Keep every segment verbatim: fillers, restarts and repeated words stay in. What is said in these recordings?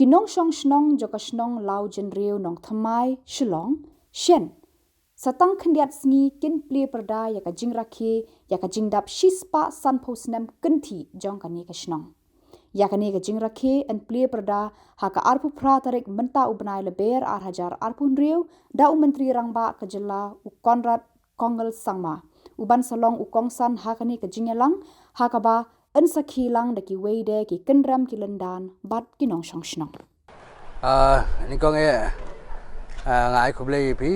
Nongshong shnong jong ka shnong Lawjynriew Nongthymmai Shillong, shen sa tang khyndiat sngi kin plie pyrda ïa ka jingrakhe ïa ka jingdap shispah sanphew snem kynthih jong kane ka shnong. Ïa kane ka jingrakhe yn plie pyrda ha ka arphew phra tarik mynta u bnai Lber ar hajar arphew hynriew da u Myntri Rangbah ka jylla u Conrad Kongkal Sangma, u ban sa long u kongsan ha kane ka jingïalang, ha kaba yn sakhi lang da kiwei de ki kynrem ki lyndan bad ki nongshong shnong. Ah, nyngkong eh, ah, nga ai khublei ïa phi,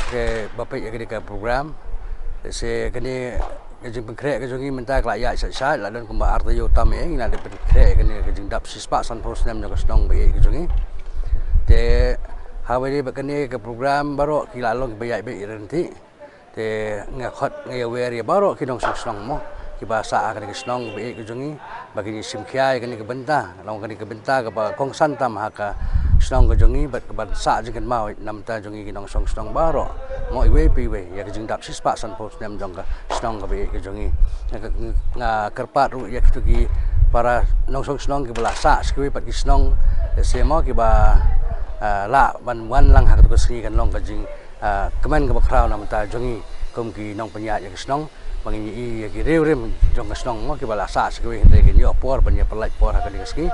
ki ba peit ïa kane ka program. Te se kane ka jingpynkhreh ka jong ngi mynta ka la ïaid sha sha, la don kumba ar taïew tam eh, ngi la dep pynkhreh ïa kane ka jingdap shispah sanphew snem jong ka shnong ba ïeit ka jong ngi. Te ha kaba ïadei bad kane ka program baroh ki la long kiba ïaid beit ïaid ryntih. Te nga khot nga ïawer ïa baroh ki nongshong shnong mo, kiba sah ha kane ka shnong ba ïeit ka jong ngi, ba kin ïa shim khia ïa kane ka bynta, long kane ka bynta kaba kongsan tam ha ka shnong ka jong ngi, bad kaba sah jingkynmaw na bynta jong ngi ki nongshong shnong baroh mo, iwei pa iwei, ïa ka jingdap shispah sanphew snem jong ka shnong kaba ïeit ka jong ngi. Nga, nga kyrpad ruh ïa kito ki para nongshong shnong kiba la sah sha kiwei pat ki shnong, te se mo kiba, ah, lah ban wan lang ha kato ka sngi, kan long ka jing, ah, kmen kaba khraw na bynta jong ngi kum ki nongpynïaid ïa ka shnong, ba ngin ïohi ïa ki riewrim jong ka shnong mo kiba la sah sha kiwei, hynrei kin ïoh por ban ïa pyllait por ha kane ka sngi,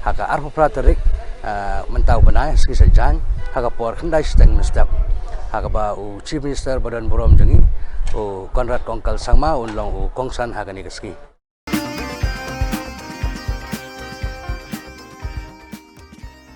ha ka arphew phra tarik, ah, mynta u bnai, sngi Saitjaiñ, ha ka por khyndai shiteng mynstep, ha kaba u Chief Minister ba don burom jong ngi, u Conrad Kongkal Sangma, un long u kongsan ha kane ka sngi.